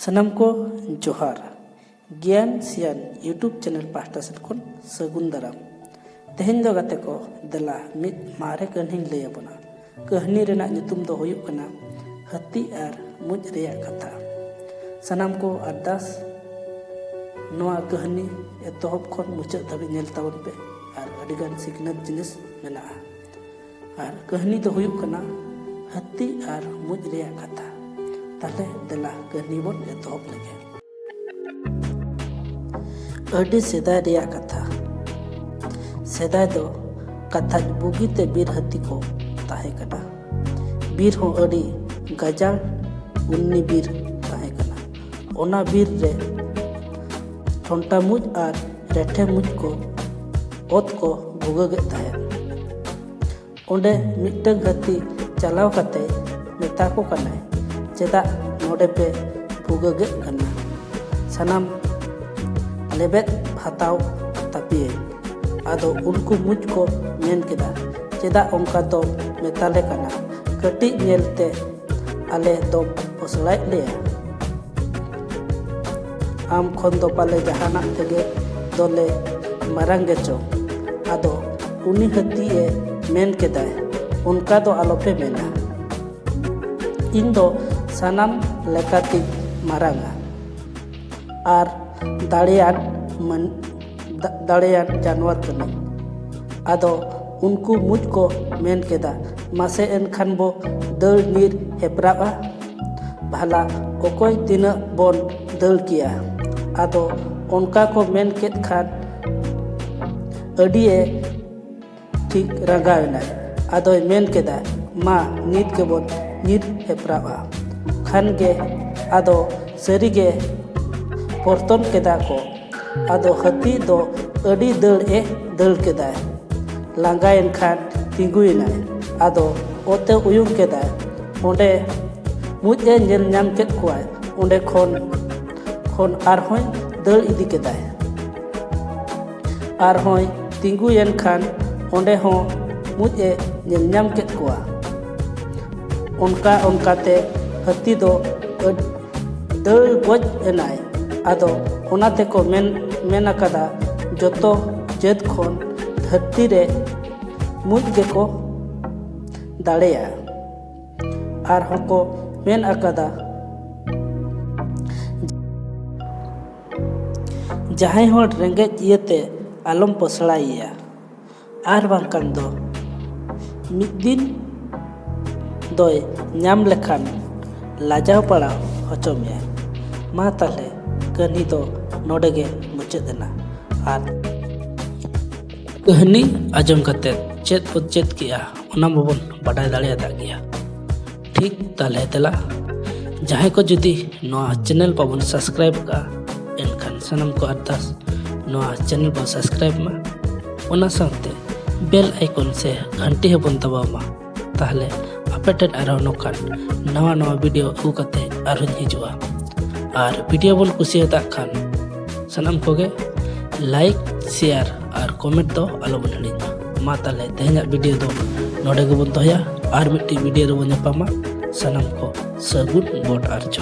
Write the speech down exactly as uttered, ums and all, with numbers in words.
ᱥᱟᱱᱟᱢ ᱠᱚ ᱡᱚᱦᱟᱨ᱾ ᱜᱮᱭᱟᱱ ᱥᱤᱭᱟᱱ YouTube ᱪᱮᱱᱮᱞ ᱯᱟᱦᱴᱟ ᱥᱮᱫ ᱠᱷᱚᱱ ᱥᱟᱹᱜᱩᱱ ᱫᱟᱨᱟᱢ᱾ ᱛᱮᱦᱮᱧ ᱫᱚ ᱜᱟᱛᱮ ᱠᱚ, ᱫᱮᱞᱟ ᱢᱤᱫ ᱢᱟᱨᱮ ᱠᱟᱹᱦᱱᱤᱧ ᱞᱟᱹᱭ ᱟᱵᱚᱱᱟ᱾ ᱠᱟᱹᱦᱱᱤ ᱨᱮᱱᱟᱜ ᱧᱩᱛᱩᱢ ᱫᱚ ᱦᱩᱭᱩᱜ ᱠᱟᱱᱟ ᱦᱟᱹᱛᱤ ᱟᱨ ᱢᱩᱡ ᱨᱮᱭᱟᱜ ᱠᱟᱛᱷᱟ᱾ ᱥᱟᱱᱟᱢ ᱠᱚ ᱟᱨᱫᱟᱥ, ᱱᱚᱣᱟ ᱠᱟᱹᱦᱱᱤ ᱮᱛᱚᱦᱚᱵ ᱠᱷᱚᱱ ᱢᱩᱪᱟᱹᱫ ᱫᱷᱟᱹᱵᱤᱡ ᱧᱮᱞ ᱛᱟᱵᱚᱱ ᱯᱮ, ᱟᱨ ᱟᱹᱰᱤᱜᱟᱱ ᱥᱤᱠᱷᱱᱟᱹᱛ ᱡᱤᱱᱤᱥ ᱢᱮᱱᱟᱜᱼᱟ᱾ ᱟᱨ ᱠᱟᱹᱦᱱᱤ ᱫᱚ ᱦᱩᱭᱩᱜ ᱠᱟᱱᱟ ᱦᱟᱹᱛᱤ ᱟᱨ ᱢᱩᱡ ᱨᱮᱭᱟᱜ ᱠᱟᱛᱷᱟ᱾ ᱛᱟᱦᱞᱮ ᱫᱮᱞᱟ ᱠᱟᱹᱦᱱᱤ ᱵᱚᱱ ᱮᱛᱚᱦᱚᱵ ᱞᱮᱜᱮ᱾ ᱟᱹᱰᱤ ᱥᱮᱫᱟᱭ ᱨᱮᱭᱟᱜ ᱠᱟᱛᱷᱟ᱾ ᱥᱮᱫᱟᱭ ᱫᱚ ᱠᱟᱛᱷᱟᱡ ᱵᱩᱜᱤᱛᱮ ᱵᱤᱨ ᱦᱟᱹᱛᱤ ᱠᱚ ᱛᱟᱦᱮᱸ ᱠᱟᱱᱟ᱾ ᱵᱤᱨ ᱦᱚᱸ ᱟᱹᱰᱤ ᱜᱟᱡᱟᱲ ᱩᱱᱱᱤ ᱵᱤᱨ ᱛᱟᱦᱮᱸ ᱠᱟᱱᱟ᱾ ᱚᱱᱟ ᱵᱤᱨ ᱨᱮ ᱴᱷᱚᱱᱴᱟ ᱢᱩᱡ ᱟᱨ ᱨᱮᱴᱷᱮ ᱢᱩᱡ ᱠᱚ ᱚᱛ ᱠᱚ ᱵᱷᱩᱜᱟᱹᱜᱮᱫ ᱛᱟᱦᱮᱸᱫ᱾ ᱚᱸᱰᱮ ᱢᱤᱫᱴᱟᱹᱝ ᱦᱟᱹᱛᱤ ᱪᱟᱞᱟᱣ ᱠᱟᱛᱮ ᱢᱮᱛᱟ ᱠᱚ ᱠᱟᱱᱟᱭ, "ᱪᱮᱫᱟᱜ ᱱᱚᱰᱮ ᱯᱮ ᱵᱷᱩᱜᱟᱹᱜᱮᱫ ᱠᱟᱱᱟ? ᱥᱟᱱᱟᱢ ᱞᱮᱵᱮᱫ ᱦᱟᱛᱟᱣ ᱛᱟᱯᱮᱭᱟᱹᱧ᱾" ᱟᱫᱚ ᱩᱱᱠᱩ ᱢᱩᱡ ᱠᱚ ᱢᱮᱱ ᱠᱮᱫᱟ, "ᱪᱮᱫᱟᱜ ᱚᱱᱠᱟ ᱫᱚ ᱢᱮᱛᱟᱞᱮ ᱠᱟᱱᱟ? ᱠᱟᱹᱴᱤᱡ ᱧᱮᱞᱛᱮ ᱟᱞᱮ ᱫᱚᱢ ᱯᱚᱥᱲᱟᱭᱮᱫ ᱞᱮᱭᱟ? ᱟᱢ ᱠᱷᱚᱱ ᱫᱚ ᱯᱟᱞᱮ ᱡᱟᱦᱟᱱᱟᱜ ᱛᱮᱜᱮ ᱫᱚᱞᱮ ᱢᱟᱨᱟᱝ ᱜᱮᱪᱚ?" ᱟᱫᱚ ᱩᱱᱤ ᱦᱟᱹᱛᱤᱭᱮ ᱢᱮᱱ ᱠᱮᱫᱟᱭ, "ᱚᱱᱠᱟ ᱫᱚ ᱟᱞᱚᱯᱮ ᱢᱮᱱᱟ᱾ ᱤᱧ ᱫᱚ ᱥᱟᱱᱟᱢ ᱞᱮᱠᱟᱛᱤᱧ ᱢᱟᱨᱟᱝᱟ ᱟᱨ ᱫᱟᱲᱮᱭᱟᱱ ᱢᱟᱹᱱ-, ᱫᱟ-, ᱫᱟᱲᱮᱭᱟᱱ ᱡᱟᱱᱣᱟᱨ ᱠᱟᱹᱱᱟᱹᱧ᱾" ᱟᱫᱚ ᱩᱱᱠᱩ ᱢᱩᱡ ᱠᱚ ᱢᱮᱱ ᱠᱮᱫᱟ, "ᱢᱟᱥᱮ ᱮᱱᱠᱷᱟᱱ ᱵᱚ ᱫᱟᱹᱲ ᱧᱤᱨ ᱦᱮᱯᱨᱟᱣᱟ, ᱵᱷᱟᱞᱟ ᱚᱠᱚᱭ ᱛᱤᱱᱟᱹᱜ ᱵᱚᱱ ᱫᱟᱹᱲ ᱠᱮᱭᱟ?" ᱟᱫᱚ ᱚᱱᱠᱟ ᱠᱚ ᱢᱮᱱ ᱠᱮᱫ ᱠᱷᱟᱱ ᱟᱹᱰᱤᱭᱮ ᱴᱷᱤᱠ ᱨᱟᱸᱜᱟᱣ ᱮᱱᱟᱭ᱾ ᱟᱫᱚᱭ ᱢᱮᱱ ᱠᱮᱫᱟ, "ᱢᱟ ᱱᱤᱛ ᱜᱮᱵᱚᱱ ᱧᱤᱨ ᱦᱮᱯᱨᱟᱣᱟ᱾" ᱠᱷᱟᱱ ᱜᱮ ᱟᱫᱚ ᱥᱟᱹᱨᱤᱜᱮ ᱯᱚᱨᱛᱚᱱ ᱠᱮᱫᱟ ᱠᱚ᱾ ᱟᱫᱚ ᱦᱟᱹᱛᱤ ᱫᱚ ᱟᱹᱰᱤ ᱫᱟᱹᱲ ᱮ ᱫᱟᱹᱲ ᱠᱮᱫᱟᱭ᱾ ᱞᱟᱸᱜᱟᱭᱮᱱ ᱠᱷᱟᱱ ᱛᱤᱸᱜᱩᱭᱮᱱᱟᱭ᱾ ᱟᱫᱚ ᱚᱛᱮ ᱩᱭᱩᱝ ᱠᱮᱫᱟᱭ᱾ ᱚᱸᱰᱮ ᱢᱩᱡ ᱮ ᱧᱮᱞ ᱧᱟᱢ ᱠᱮᱫ ᱠᱚᱣᱟᱭ᱾ ᱚᱸᱰᱮ ᱠᱷᱚᱱ, ᱠᱷᱚᱱ ᱟᱨᱦᱚᱸᱭ ᱫᱟᱹᱲ ᱤᱫᱤ ᱠᱮᱫᱟᱭ᱾ ᱟᱨᱦᱚᱸᱭ ᱛᱤᱸᱜᱩᱭᱮᱱ ᱠᱷᱟᱱ ᱚᱸᱰᱮ ᱦᱚᱸ ᱢᱩᱡ ᱮ ᱧᱮᱞ ᱧᱟᱢ ᱠᱮᱫ ᱠᱚᱣᱟ᱾ ᱚᱱᱠᱟ ᱚᱱᱠᱟᱛᱮ ᱦᱟᱹᱛᱤ ᱫᱚ ᱟᱹᱰ-, ᱫᱟᱹᱲ ᱜᱚᱡ ᱮᱱᱟᱭ᱾ ᱟᱫᱚ ᱚᱱᱟ ᱛᱮᱠᱚ ᱢᱮᱱ ᱢᱮᱱ ᱟᱠᱟᱫᱟ, ᱡᱚᱛᱚ ᱡᱟᱹᱛ ᱠᱷᱚᱱ ᱫᱷᱟᱹᱨᱛᱤ ᱨᱮ ᱢᱩᱡ ᱜᱮᱠᱚ ᱫᱟᱲᱮᱭᱟᱜᱼᱟ᱾ ᱟᱨᱦᱚᱸ ᱠᱚ ᱢᱮᱱ ᱟᱠᱟᱫᱟ, ᱡᱟᱦᱟᱸᱭ ᱦᱚᱲ ᱨᱮᱸᱜᱮᱡ ᱤᱭᱟᱹᱛᱮ ᱟᱞᱚᱢ ᱯᱚᱥᱲᱟᱭᱮᱭᱟ, ᱟᱨ ᱵᱟᱝᱠᱷᱟᱱ ᱫᱚ ᱢᱤᱫ ᱫᱤᱱ ᱫᱚᱭ ᱧᱟᱢ ᱞᱮᱠᱷᱟᱱ ᱞᱟᱡᱟᱣ ᱯᱟᱲᱟᱣ ᱦᱚᱪᱚ ᱢᱮᱭᱟᱭ᱾ ᱢᱟ ᱛᱟᱦᱞᱮ ᱠᱟᱹᱦᱱᱤ ᱫᱚ ᱱᱚᱰᱮ ᱜᱮ ᱢᱩᱪᱟᱹᱫ ᱮᱱᱟ᱾ ᱟᱨ ᱠᱟᱹᱦᱱᱤ ᱟᱸᱡᱚᱢ ᱠᱟᱛᱮ ᱪᱮᱫ ᱵᱚ ᱪᱮᱫ ᱠᱮᱜᱼᱟ, ᱚᱱᱟ ᱢᱟᱵᱚᱱ ᱵᱟᱰᱟᱭ ᱫᱟᱲᱮᱭᱟᱫ ᱜᱮᱭᱟ᱾ ᱴᱷᱤᱠ, ᱛᱟᱦᱞᱮ ᱫᱮᱞᱟ, ᱡᱟᱦᱟᱸᱭ ᱠᱚ ᱡᱩᱫᱤ ᱱᱚᱣᱟ channel ᱵᱟᱵᱚᱱ subscribe ᱟᱠᱟᱫᱼᱟ, ᱮᱱᱠᱷᱟᱱ ᱥᱟᱱᱟᱢ ᱠᱚ ᱟᱨᱫᱟᱥ, ᱱᱚᱣᱟ channel ᱵᱚᱱ subscribe ᱢᱟ, ᱚᱱᱟ ᱥᱟᱶᱛᱮ bell icon ᱥᱮ ᱜᱷᱟᱱᱴᱤ ᱦᱚᱸᱵᱚᱱ ᱫᱟᱵᱟᱣ ᱢᱟ᱾ ᱛᱟᱦᱞᱮ ᱟᱯᱮ ᱴᱷᱮᱱ ᱟᱨᱦᱚᱸ ᱱᱚᱝᱠᱟᱱ ᱱᱟᱣᱟ ᱱᱟᱣᱟ video ᱟᱹᱜᱩ ᱠᱟᱛᱮ ᱟᱨᱦᱚᱸᱧ ᱦᱤᱡᱩᱜᱼᱟ᱾ ᱟᱨ video ᱵᱚᱱ ᱠᱩᱥᱤᱭᱟᱫᱟᱜ ᱠᱷᱟᱱ ᱥᱟᱱᱟᱢ ᱠᱚᱜᱮ like, share ᱟᱨ comment ᱫᱚ ᱟᱞᱚᱵᱚᱱ ᱦᱤᱲᱤᱧ ᱢᱟ᱾ ᱢᱟ ᱛᱟᱦᱞᱮ ᱛᱮᱦᱮᱧᱟᱜ video ᱫᱚ ᱱᱚᱰᱮ ᱜᱮᱵᱚᱱ ᱫᱚᱦᱚᱭᱟ᱾ ᱟᱨ ᱢᱤᱫᱴᱤᱡ video ᱨᱮᱵᱚᱱ ᱧᱟᱯᱟᱢᱟ᱾ ᱥᱟᱱᱟᱢ ᱠᱚ ᱥᱟᱹᱜᱩᱱ ᱜᱚᱰ ᱟᱨ ᱡᱚᱦᱟᱨ᱾